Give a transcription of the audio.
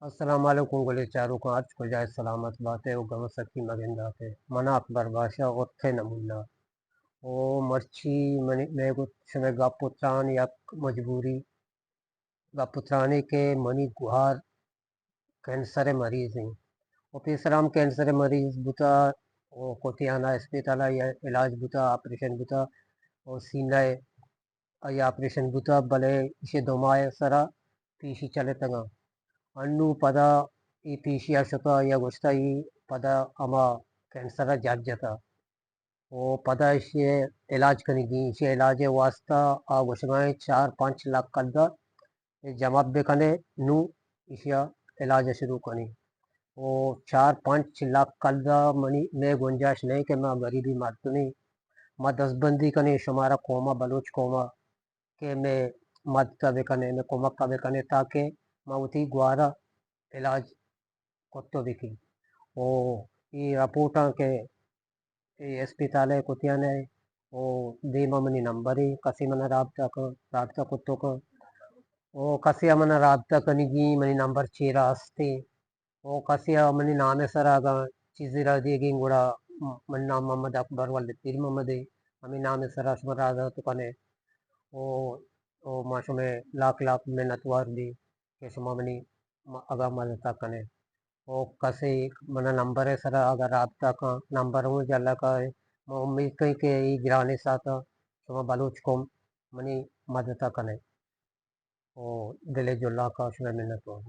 السلام علیکم گلیں چاروکاں، ہرچ کجا ئے سلامت بات ئے و گم سکی مگندات ئے۔ من اکبر باشا ارتھ ءِ نمونہ۔ او مرچی منی، مئے گو-، شمئے گپ و تران یک مجبوری گپ و ترانے کہ منی گوہار کینسر ءِ مریض ایں۔ و پیسر ہم کینسر ءِ مریض بوتا، و کوتیانا اسپتال ءَ علاج بوتا، آپریشن بوتا، و سینہ ءِ آئی آپریشن بوتا، بلے ایشی دو ماہ ءِ سرا پیشی چلتگاں۔ انو پدا ای پیشی ءَ شتا یا گوشتا ای پدا ہما کینسر ءَ جت جتا۔ و پدا ایشی ءِ علاج کنگی، ایشی ءِ علاج ءِ واسطہ آ گوشگا ایں چار پنچ لاکھ کلدار جمع بکنے، نو ایشی ءِ علاج ءَ شروع کنی۔ و چار پنچ لاکھ کلدار منی، مئے گنجائش نہیں کہ ما غریبی مردمی، ما دستبندی کنیں شمارا قوم ءَ، بلوچ قوم ءَ کہ مئے مدد ءَ بکنے، مئے کمک ءَ بکنے تاکہ ما وتی گوارا علاج کت بکیں۔ و ای رپورٹاں کہ ای اسپتال ءِ کتیان ءَ و دیما منی نمبر ایں، کسے منا رابطہ کن، رابطہ کتو کن۔ و کسے منا رابطہ کنگی، منی نمبر چیرا ہستے۔ و کسے منی نام ءِ سرا اگاں چیزے را دیگیں گڑا منی نام محمد اکبر ولد پیر محمد ایں، ہمے نام ءِ سرا شما رابطہ کنے۔ و، و ما شمئے لاکھ لاکھ منتوار بی کہ شما منی م-، اگاں مدد ءَ کنے۔ و کسے منا نمبر ءِ سرا اگاں رابطہ کن، نمبر ہوں جلکا ایں۔ ما امید کنیں کہ ای گرانیں ساعتا شما بلوچ قوم منی مدد ءَ کنے۔ و دل ءِ جہلانکا شمئے منتوار۔